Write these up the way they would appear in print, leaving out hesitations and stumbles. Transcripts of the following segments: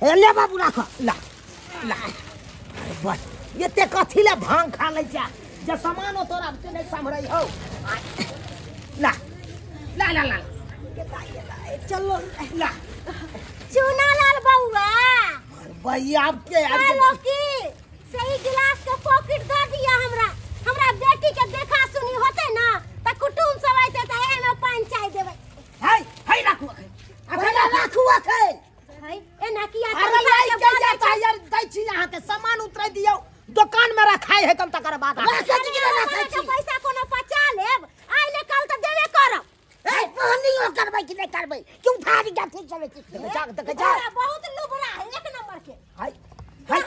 हे ले बाबू राख ला ला बस एते कथी ले भांग खा लै छै जे सामानो तोरा से नहीं सम्हरै हौ ला ला ला ला चलो ला चूना लाल बउआ भैया आप के हेलो की सही गिलास के पॉकेट दे दिया हमरा हमरा बेटी के देखा सुनी होते ना त कुटुम सब आइते त एमे पान चाय देबै हाय हाय राखू अखन अखन राखू अखन हाय एना किया अरे लाई के जाता यार दै छी अहाँ के सामान उतरै दियौ दुकान में रखाय है तम तकर बाद राखै छी कि ना राखै छी पैसा कोनो बचा लेब आइले कल त देबे करब ए पहनियो करबै कि नहीं करबै क्यों उधारी जाते चले छी देख जा देख जा बहुत लुबरा है एक नंबर के हाय हाय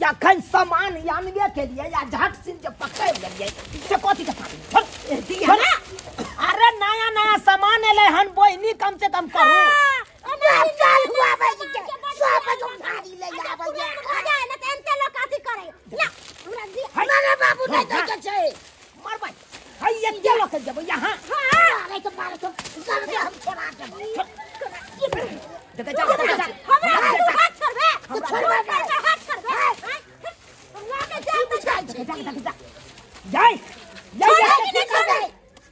अखन सामान आनबे के लिए या झट सिन जे पकड़ लेलियै से कथी के पानी दिया ना अरे नया नया सामान एलै हन बोहिनी कम से कम करू चल हुआ भाई के सब उधारी ले जाबै हो जाए ना त एनते लोग कथी करे ला हमरा दिया ना ना बाबू नहीं दै के छै मरबै हाय एते लऽ के जेबै यहाँ हां अरे तो मारे तो कर दे हम छोड़ा देबै देख जा देख जा हमरा हाथ छोड़बे तू छोड़बे हाथ छोड़बे हम ला के जा देख जा देख जा जाय जाय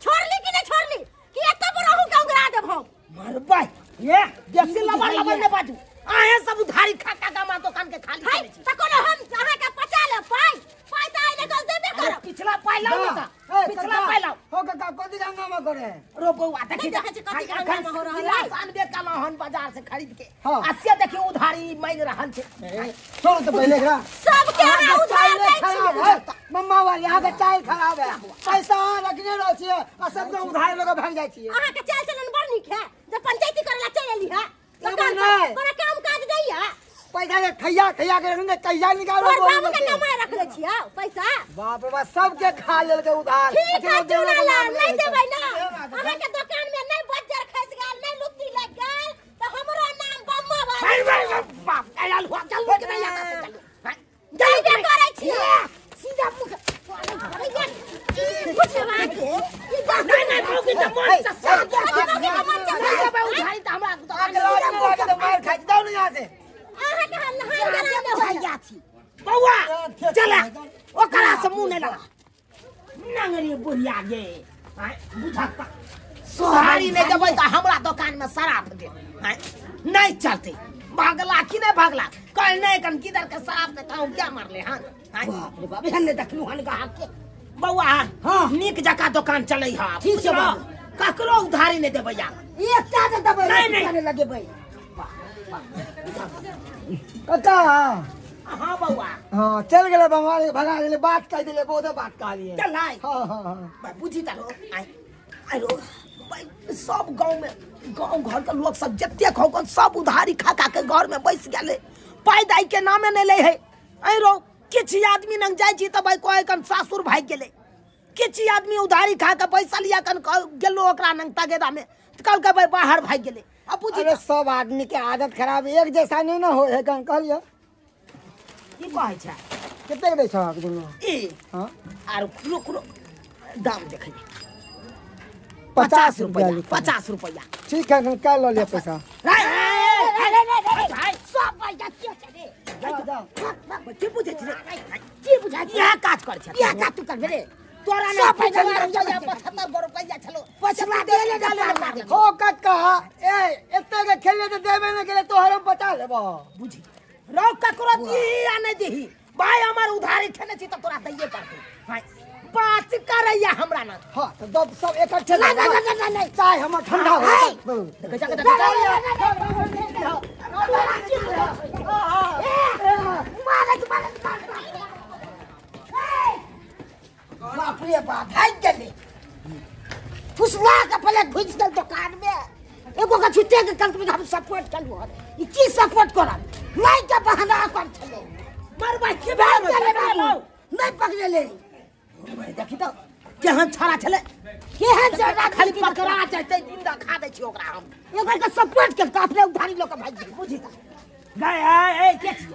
छोड़ली कि नहीं छोड़ली कि एत बड़ रहू के उगरा देब हम मरबै ये बेसी लबर लबर ने बाजू आहे सब उधारी खा खा के हमार दुकान के खाली हाय त कोनो हम अहाँ के पचा ले पाई पाई त आइले कल देबे करब पिछला पाई लाओ ना पिछला पाई लाओ हो काका कथी हंगामा करे रो बउआ देखी देखै छी कथी हंगामा हो रहल है आनबे कला हन बाजार से खरीद के आ से देखी उधारी मांग रहल छै छोड़ो तो पहले एकरा सब के अहाँ उधार दै छी मम्मा वाली अहाँ के चाय खराब है पैसा अहाँ रखने रह छियै आ सबके उधार लऽ के भागि जाइ छियै अहाँ के चाल चलन बड़ नीक है जब पंचायती करे ला चल एली है कोनो काम काज दैया पैसा के खैया खैया के रखने कहिया निकालो तोर बाबू के कमाए रखले छियै पैसा बाप रे बाप सबके खा लेलकै उधार ठीक है चूना लाल नहीं देबै ना अहाँ के दुकान में नहीं बज्जर खसि गेल नहीं लुत्ती लागि गेल त हमरो नाम बम्मा वाली बाप आयल हुआ चल के नहीं आता से चल जइबे करै छियै सीधा मुख की बुझवा के ई नहीं नहीं मौकी त मन से साथ मौगी के मन से देबै उधारी त हमरा दुकान लागे त मार खाइ जाउ ने यहाँ से अहाँ के हम नहाय कराने होइया छी बउआ चला ओकरा से मुंह नहीं लगा नंगरी बुढ़िया गे बुझक सुधारी नहीं देबै त हमरा दुकान में शराब दे नहीं चलते भागला कि नहीं भागला कल नहीं कन किधर के शराब के कहूं क्या मारले हन बाप रे बाप एहन नहीं देखलु हन गाहक के बउआ हां नीक जका दुकान चलै हा ठीक छै बाबू ककरो उधारी नहीं देबै यार एकटा के देबै नहीं लगेबै काका हां बउआ हां चल गेलै बम्मा भगा गेलै बात कह देले बहुत बात कहलिए चल आइ हां हां हां बुझी त रो आइ आइ रो सब गांव में गांव घर के लोग सब जतेक हो सब उधारी खा खा के घर में बैस गेलै पाई दाई के नामे नहीं लै है आइ रो किछ आदमी नंग जाइ छी त भाई कहे कन सासुर भागि गेलै किछ आदमी उधारी खा के पैसा लिया कन गेलो ओकरा नंग तगेदा में कहलकै भाई बाहर भागि गेलै अब बुझी अरे सब आदमी के आदत खराब एक जैसा नहीं ना हो है कन कहलिए की कहै छै कतेक दै छह दुनू ई हां आर रुक रुक दाम देखै 50 रुपया 50 रुपया ठीक है कल ल लिया पैसा भाई सब पैसा के छै रे की बुझै छी की बुझै छी इएह काज कर छै इएह काज तू करबे रे तोरा सब पैसा 75 रुपया छलो पछला देले डाले हो कक्का ए एते के खेले त देबे न केले तोहर हम बचा लेबो बुझी रौ ककरो दीही या नहीं दीही भाई हमर उधारी खेने छी त तोरा दैये पड़तै भाई बात करैया हमरा ना हां त दब सब इकट्ठे ना ना ना ना चाय हमर ठंडा हो देख जा देख जा बाप रे बाप भागि गेलै फुसला के पहले घुसि गेल दुकान में एगो के छुट्टे के कल हम सपोर्ट कलू हन ई की सपोर्ट करब नहीं के बहाना कर छलै मरबै की भेल बाबू नहीं पकड़ले देखी त केहन छड़ा छलै केहन छड़ा खाली पकड़ा जैतै जिंदा खा दै छी ओकरा हम एकर के सपोर्ट के अपने उधारी लऽ के भागि गेल बुझी त गए ए के छी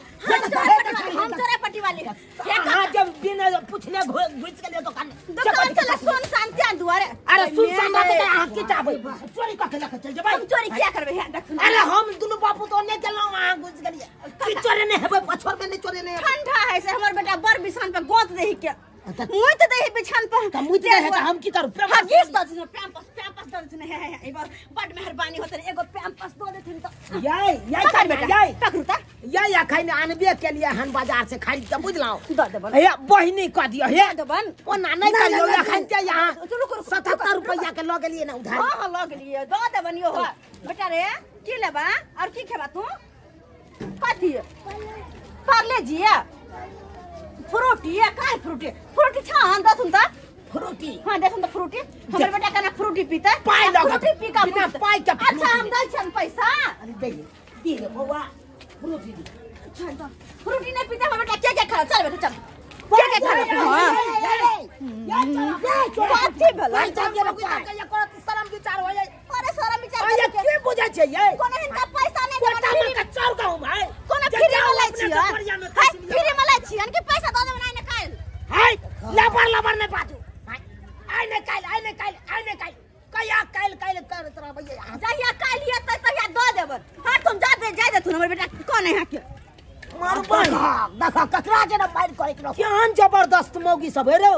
हम तोरे पटी वाली अहाँ जब बिना पूछले घुसि गेलियै दुकान दुकान चला सोन शान दुआरे। अरे सुनसान रहतै त अहाँ की चाहबै? चोरी कऽ के लऽ के चलि जेबै? हम चोरी किया करबै? हे देख। अरे हम दुनू बापू तो नहि गेलहुँ, अहाँ घुस गेलिए की चोरे ने हेबै पछोर में नहीं चोरे ने ठंडा है से हमर बेटा बड़ बिछान पे गोत देही के मुइत देही बिछान पर त मुइत दे है त हम की करू हां गीस द दिन पैम्पस पैम्पस द दिन है है ए बार बड़ मेहरबानी होत एगो पैम्पस दो देथिन त यै यै का बेटा यै पकड़ू त यै अखन आनबे के लिए हन बाजार से खरीद के बुझलाओ द देबन हे बहिनी क दियो हे देबन ओना नहीं करियो अखन के यहां 77 रुपया के ल गेलिए ना उधार हां हां ल गेलिए द देबन यो बेटा रे की लेबा और की खेबा तू कथी पार्ले जी फ्रूटी काय फ्रूटी फ्रूटी छा हां दथुन त फ्रूटी हां देखुन त फ्रूटी हमर बेटा केना फ्रूटी पीता पाई लगत फ्रूटी पी का बिना पाई के अच्छा हम दै छन पैसा अरे दे दी रे बौआ फ्रूटी दी चल त फ्रूटी नहीं पीता हमर बेटा के के खा चल बेटा चल के के खा हां कथी भेलै पैसा के के करत शरम विचार हो जाय अरे शरम विचार अरे के बुझै छै यै कोनो हिनका पैसा नहीं कोटा में का चार गांव भाई कोनो फ्री में लै छियै फ्री में लै छियै कि पैसा दऽ देबै नै काल्हि हाय लबर लबर नै बाजू आइ नै काल्हि आइ नै काल्हि आइ नै काल्हि कहिया काल्हि काल्हि करत रहबै जहिया काल्हि एतै तहिया दऽ देबै हां तुम जा दे जा देथुन हमर बेटा कोन है के मारबै देख ककरा जेना मारि करैत रहो केहन जबरदस्त मौगी सब हे रौ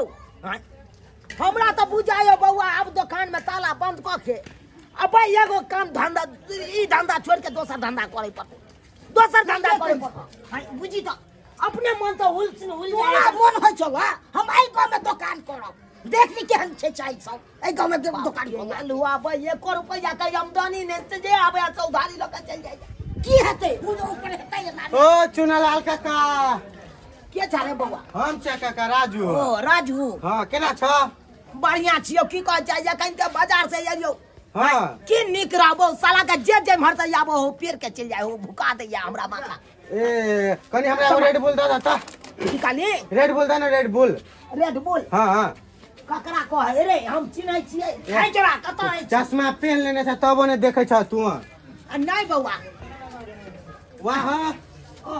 हमरा तऽ बुझायो बौआ आब दोकान में ताला बंद कऽ के अब एगो काम धंधा ई धंधा छोड़ के दोसर धंधा करे पड़तै दोसर धंधा करे पड़तै बुझी तऽ अपने मन तऽ हुल हुल तोरा मन होइ छौ हम एहि गाँव में दोकान करब देख ली केहन छै चाय सब एहि गाँव में दोकान करब लुआ भाई 1 रुपैया के आमदनी नहि जे आबै से उधारी लऽ के चलि जाइ की हेतै उ ऊपर हेतै ना ओ चुनालाल काका के छ रे बौआ हम छै काका राजू ओ राजू हां केना छ बढ़िया छियौ की कह जाइ अखन के बाजार से अइयौ हां की नीक रहबो साला के जे जे मरता आबो हो पेड़ के चल जाय हो भुका दैया हमरा माथा ए कनी हमरा एगो रेड बुल the दा की कहली रेड बुल द ना रेड बुल रेड बुल हां हां ककरा कहै रे हम चिन्है छियै खाइ जरा कतऽ है चश्मा पहन लेने छ तबो ने देखै छ तू आ नहीं बौआ वाह हां ओ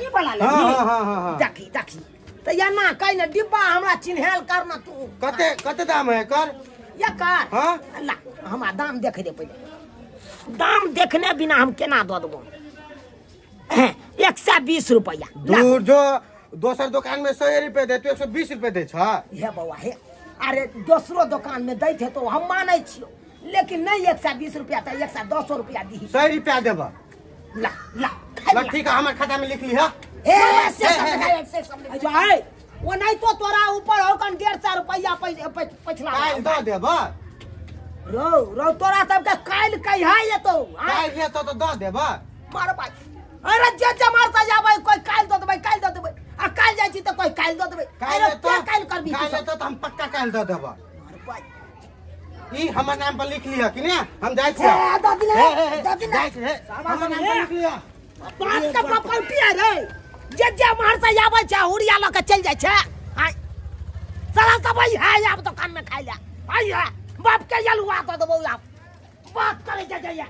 ई वाला ले हां हां हां देखी देखी त या ना कहि न डिब्बा हमरा चिन्हल कर ना तू कते कते दाम है कर या कर हां ला हमरा दाम देख दे पहिले दाम देखने बिना हम केना दऽ देबो 120 रुपया दूर जो दोसर दुकान में 100 रुपया दे तू 120 रुपया दे छ हे बौआ हे अरे दोसरो दुकान में दै थे तो हम मानै छियो लेकिन नहीं 120 रुपया त 110 रुपया दी 100 रुपया देबा ला ला ला ठीक है हमर खाता में लिख ली हां ए से सब से सब अच्छा है वो नहीं तो तोरा ऊपर हो कन 150 रुपया पछला काल the देबा रो रो तोरा सबके काल कहिया एतो काल एतो तो the देबा मार भाई अरे जे जे मारता जाबै कोई काल the देबै काल the देबै आ काल जाइ छी त कोई काल the देबै काल एतो काल करबी काल एतो त हम पक्का काल the देबा मार भाई ई हमर नाम पर लिख लिया कि ने हम जाइ छी ए the दिन the दिन जाइ छी हमर नाम पर लिख लिया बाप के प्रॉपर्टी है रे जे जे मारता जाबै छै हुरिया ल के चल जाइ छै हाय साला सब आई है आब दुकान में खाइ ले आई है बाप के यलुआ the देबौ आब बात करे जा जाइया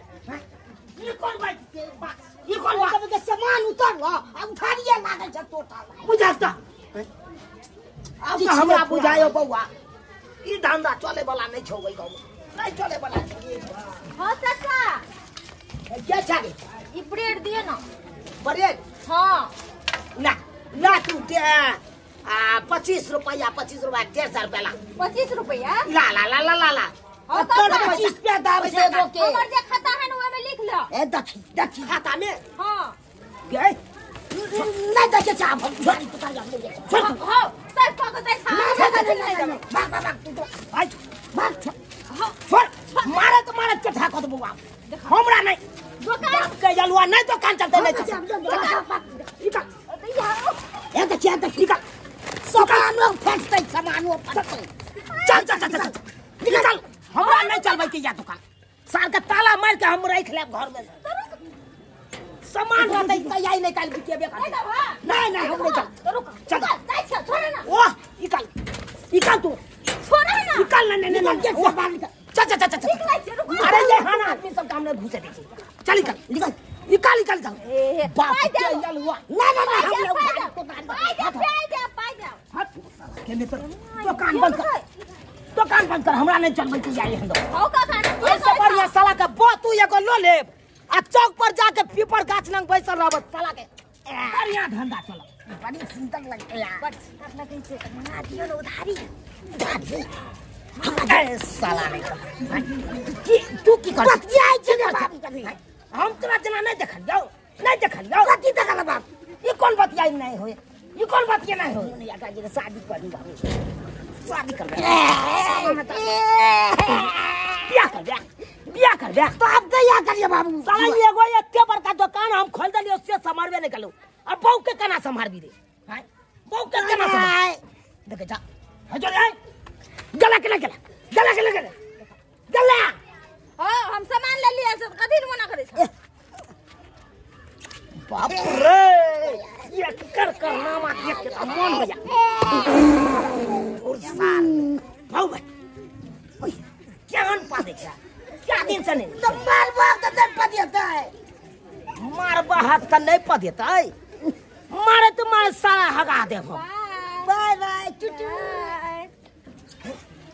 ई कोन बात ई कोन बात के सामान उतर ल आ उठारिए लागल छै टोटल बुझल त आब त हमरा बुझायो बौआ ई धंधा चले वाला नहीं छौ ओइ गांव में नहीं चले वाला हां चाचा के छा रे ई ब्रेड दिए ना ब्रेड हां ला ला तू के आ 25 रुपया 25 रुपया 150 रुपया ला 25 रुपया ला ला ला ला ला ला और 25 रुपया दाम से एगो के हमर जे खाता है ना ओमे लिख ल ए देखी देखी खाता में हां गए नहीं देखे चाप हम छोड़ पता हम ले छोड़ हो सब को के पैसा नहीं नहीं भाग भाग तू तो भाई भाग छोड़ मारे तो मारे चटा कर देबो हमरा नहीं दुकान के जलुआ नहीं दुकान चलते नहीं निकल ए देखी देखी निकल सामान वो फेंकते सामान वो फटते चल चल चल चल निकल हमरा नहीं चलबै के या दुकान साल के ताला मार के हम रख लेब घर में सामान रहतै त आई नहीं काल बिकेबे करतै नहीं नहीं हम नहीं चल रुक चल जाय छ छोड़ ना ओह निकल निकल तू छोड़ ना निकल ना नहीं नहीं सामान निकल चल चल चल चल निकल अरे ये हां आदमी सब काम में घुसे दे चल निकल निकल निकल निकल निकल बाप के यलुआ ना ना ना हम लोग पाई दे पाई दे पाई दे हट के में दुकान बंद कर दुकान बंद कर हमरा नहीं चलबै के जाई हम हो का खाना ऐसे बढ़िया साला के बो तू एगो लो लेब आ चौक पर जाके पीपर गाछ लग बैसल रहब साला के बढ़िया धंधा चलत। बड़ी सुंदर लगते यार, बड़ सुंदर लगै छै। मना दियौ ने उधारी। उधारी हमरा साला नहीं की तू की कर बतियाइ छै ने बाबू कभी। हम तोरा जना नहीं देखलियौ, नहीं देखलियौ। कथी देखल बाबू? ई कोन बतियाइ नहीं होय, ई कोन बतिया नहीं होय। नहीं आका जी शादी कर बाबू, शादी कर बियाह कर बे, बियाह कर बे। तो आप दया करिए बाबू। साला एगो एते बड़का दुकान हम खोल देलियो से सम्हारबे नहीं कलू, अब बहू के केना सम्हारबी रे? हां बहू के केना सम्हार? देख जा हजर आय गला के गला गला के गला गला। हां हम सामान ले लिया से कथि मना करै छै? बाप रे ये कर कर नामा देख के तो मन हो जा। और साल भाऊ भाई ओए केहन पा दे क्या क्या दिन से नहीं तो मारबा त नहीं पदेतै। मारबा हाथ त नहीं पदेतै, मारे तो मारे सारा हगा देब हम। बाय बाय टुटू।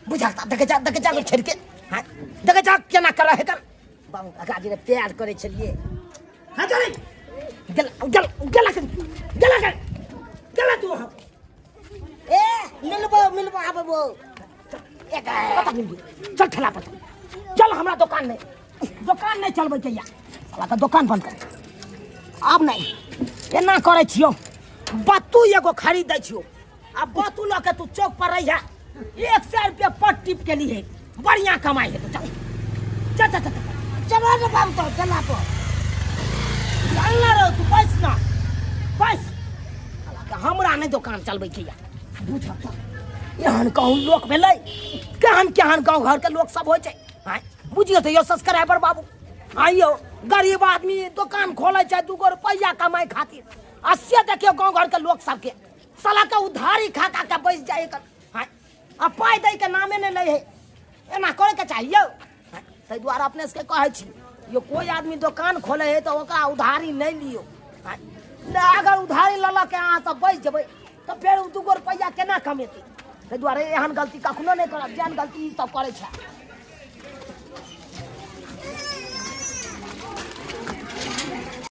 बुझा देख जा, देख जा छोड़ के। हां देख जा केना कर है कर बाबू काका जी ने प्यार करे छलिए। हां चल गला गला गला गला गला तू हम ए मिलबो मिलबो आबो एक चल ठेला पर चल। हमरा दुकान नहीं, दुकान नहीं चलबै के या साला का दुकान बंद कर। आब नहीं एना करै छियो, बत्तू एगो खरीद दै छियो आ बत्तू ल के तू चौक पर रहिया, 100 रुपया पर टिप के लिए बढ़िया कमाई है। तो चल चल चल चल चलो रे बाबू तो चला पर चल ना रे तू बैस ना बैस। हमरा नहीं दुकान चलबै के या बुझ। एहन कहूँ लोक भेलै, केहन केहन गाँव घर के लोक सब होइ छै। आँय बुझियौ तऽ यौ सब्सक्राइबर बाबू, आइयौ गरीब आदमी दुकान खोलै छै 2 रुपैआ कमाइ खातिर, आ से देखियौ गाँव घर के लोक सबके साला के उधारी खा खा के बैस जाइ। आँय आ पाइ दै के नामे नहि लै है, एना करैके चाही यौ। ताहि दुआरे अपने सबके कहै छी यौ कोइ आदमी दोकान खोलै है तऽ ओकरा उधारी नहि लियौ। आँय अगर उधारी लऽ लऽ के अहाँ सब बैस जेबै तऽ फेर 2 रुपैआ केना कमेतै? ताहि दुआरे एहन गलती कखनो नहि करब जेहन गलती ई सब करै छै।